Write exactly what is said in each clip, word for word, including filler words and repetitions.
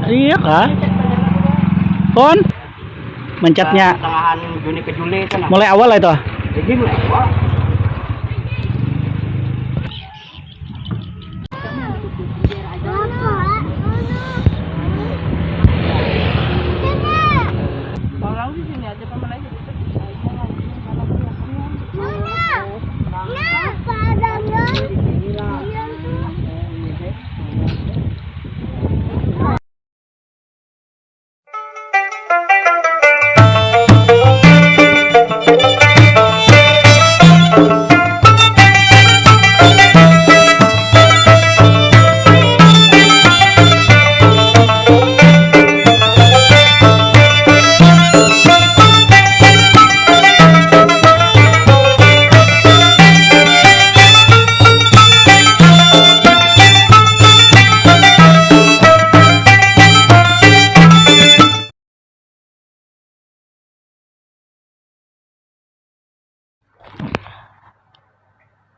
Iya kah? Pon? Mencatnya. Tengahan Juni ke Juli itu nah. Mulai awal lah itu. Jadi mulai awal. Orang di sini aja, paman aja.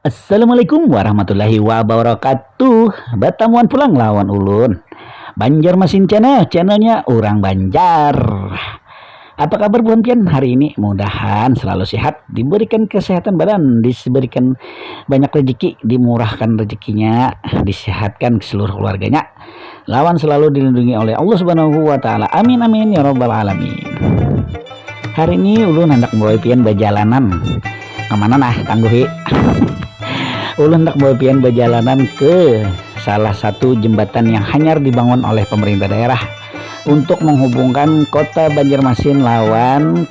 Assalamualaikum warahmatullahi wabarakatuh. Batamuan pulang lawan ulun, Banjarmasin Channel, channelnya orang Banjar. Apa kabar buhan pian hari ini? Mudahan selalu sehat, diberikan kesehatan badan, diberikan banyak rezeki, dimurahkan rezekinya, disehatkan seluruh keluarganya, lawan selalu dilindungi oleh Allah Subhanahu wa Ta'ala. Amin, amin, ya Rabbal 'Alamin. Hari ini ulun handak membawa pian bajalanan. Kemana nah, tangguhi? Ulun handak membawa pian bajalanan ke salah satu jembatan yang hanyar dibangun oleh pemerintah daerah untuk menghubungkan kota Banjarmasin lawan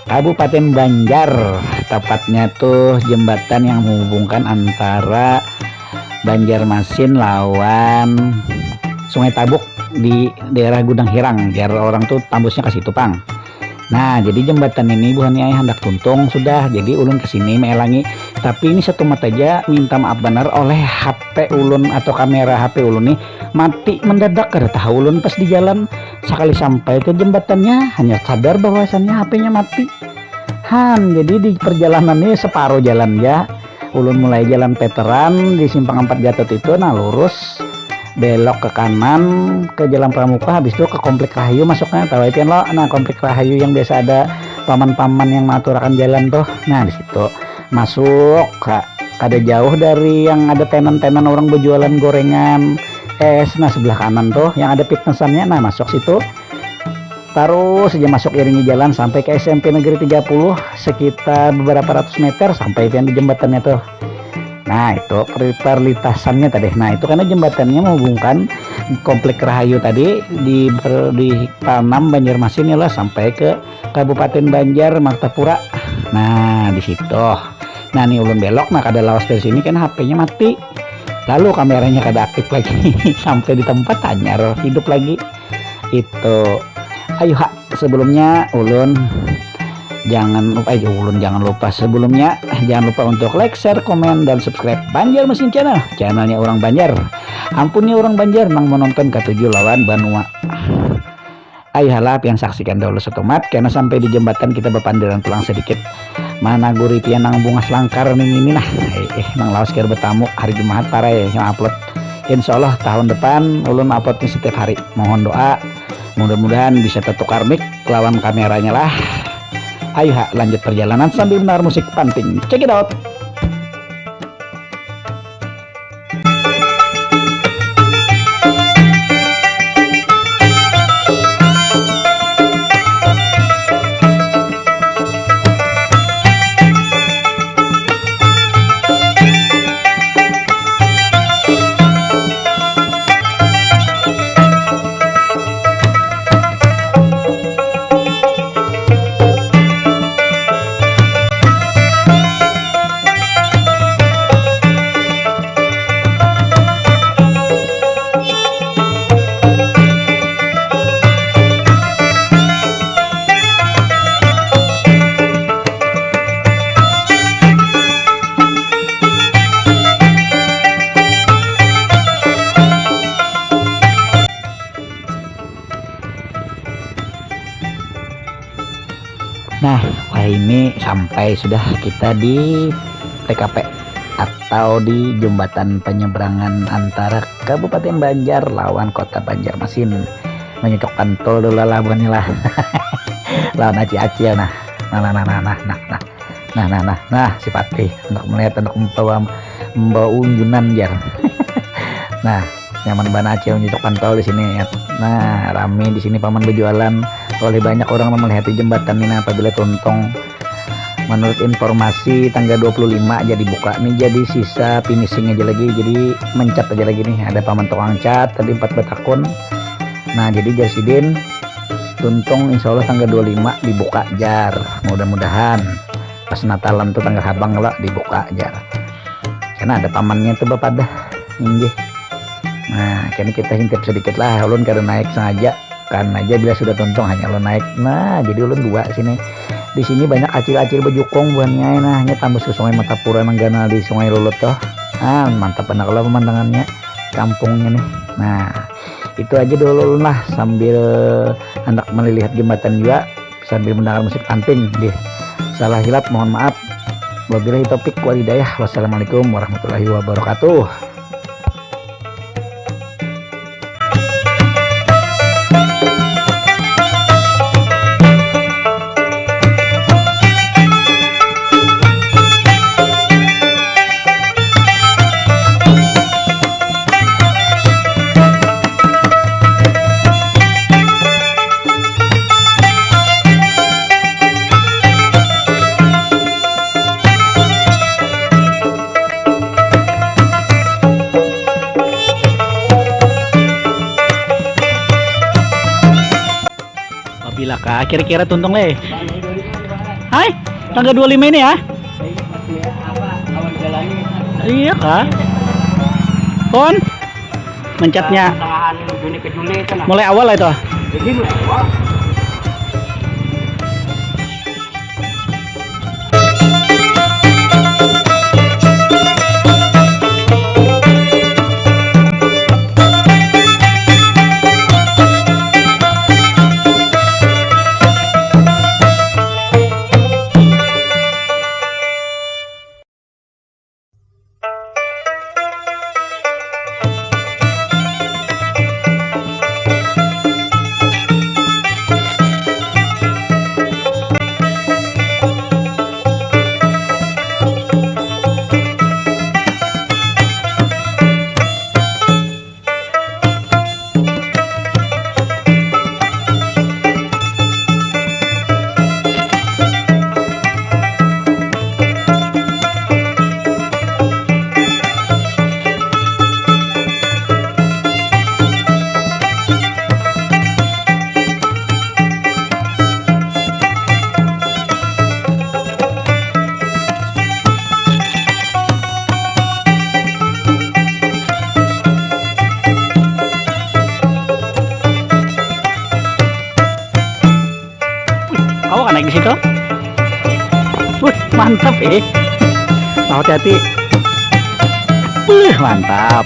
Kabupaten Banjar. Tepatnya tuh jembatan yang menghubungkan antara Banjarmasin lawan Sungai Tabuk di daerah Gudang Hirang, biar orang tuh tambusnya ke situ pang. Nah, jadi jembatan ini buhannya handak tuntung sudah, jadi ulun kesini melangi. Tapi ini satu aja minta maaf benar, oleh H P ulun atau kamera H P ulun nih mati mendadak, kada tahu ulun pas di jalan. Sekali sampai ke jembatannya, hanya sadar bahwasannya H P-nya mati. Han, jadi di perjalanan ini separuh jalan ya. Ulun mulai jalan Veteran di simpang empat Gatot itu, nah lurus belok ke kanan ke Jalan Pramuka, habis itu ke Komplek Rahayu masuknya, tahu pian lo? Nah, Komplek Rahayu yang biasa ada paman-paman yang mengaturakan jalan tuh, nah di situ masuk. Kada jauh dari yang ada tenan-tenan orang berjualan gorengan, es, nah sebelah kanan tuh yang ada fitnessannya, nah masuk situ. Terus saja masuk iringi jalan sampai ke S M P Negeri tiga puluh, sekitar beberapa ratus meter sampai pian di jembatannya tuh. Nah, itu perlintasannya tadi. Nah, itu karena jembatannya menghubungkan Komplek Rahayu tadi di, di Tanam Banjarmasin ya lah, sampai ke Kabupaten Banjar Martapura. Nah, di situ. Nah, nih ulun belok, nah kada lawas dari sini kan H P-nya mati. Lalu kameranya kada aktif lagi sampai di tempat hanyar hidup lagi. Itu. Ayo ha, sebelumnya ulun jangan lupa, eh, ulun jangan lupa, sebelumnya jangan lupa untuk like, share, komen, dan subscribe Banjarmasin Channel, channelnya orang Banjar. Ampun ya orang Banjar nang menonton katuju lawan banua. Ayolah pian saksikan dahulu setumat karena sampai di jembatan kita berpandiran pulang sedikit. Mana guri pian nang bungas langkar nih ini nah. Eh, eh, nang lawas kira bertamu hari Jumat parai yang upload. Insya Allah tahun depan ulun uploadnya setiap hari. Mohon doa. Mudah-mudahan bisa tertukar mic lawan kameranya lah. Ayo ha, lanjut perjalanan sambil mendengar musik panting. Check it out. Nah, wah ini sampai sudah kita di T K P. atau di jembatan penyeberangan antara Kabupaten Banjar lawan Kota Banjarmasin. Menyucuk pantol dulu lah, bukannya lah. Lawan acil-acil nah. Nah, nah, nah, nah, nah, nah, nah. Nah, nah, nah, nah, si Patih untuk melihat, untuk membawa, membawa unjunan, jar. Nah, nyaman banar acil menyucuk pantol di sini, ya. Nah, rame di sini paman berjualan. Oleh banyak orang melihat di jembatan ini apabila tuntung. Menurut informasi, tanggal dua puluh lima jadi buka nih, jadi sisa finishing aja lagi, jadi mencat aja lagi nih. Ada paman tukang cat tadi empat batakun. Nah, jadi jar sidin, tuntung insya Allah tanggal dua puluh lima dibuka, jar. Mudah-mudahan pas Natalan tuh tanggal habang lah dibuka, jar. Karena ada pamannya tuh bapadah, inggih. Nah, kini kita hintip sedikit lah, ulun kada naik sengaja. Kan aja bila sudah tuntung hanya ulun naik. Nah, jadi ulun dua sini. Di sini banyak acil-acil bejukung buhannya, nah, nya tambus ke Sungai Matapura nang ganal di Sungai Lulut tuh. Ah, mantap benar kalau pemandangannya kampungnya nih. Nah, itu aja dulu ulun lah, sambil hendak melilihat jembatan juga, sambil mendengar musik panting deh. Salah hilap mohon maaf. Wabillahi taufik wal hidayah. Wassalamualaikum warahmatullahi wabarakatuh. Apabila kah kira-kira tuntung leh? Hai, tanggal dua puluh lima ini ya? Iya kah? Pon? Mencatnya. Tengahan Juni ke Juli itu nah. Mulai awal lah itu. Jadi mulai awal. Wih, kawa kan naik di situ? Wih, mantap eh. Nah, hati-hati. Wih, mantap.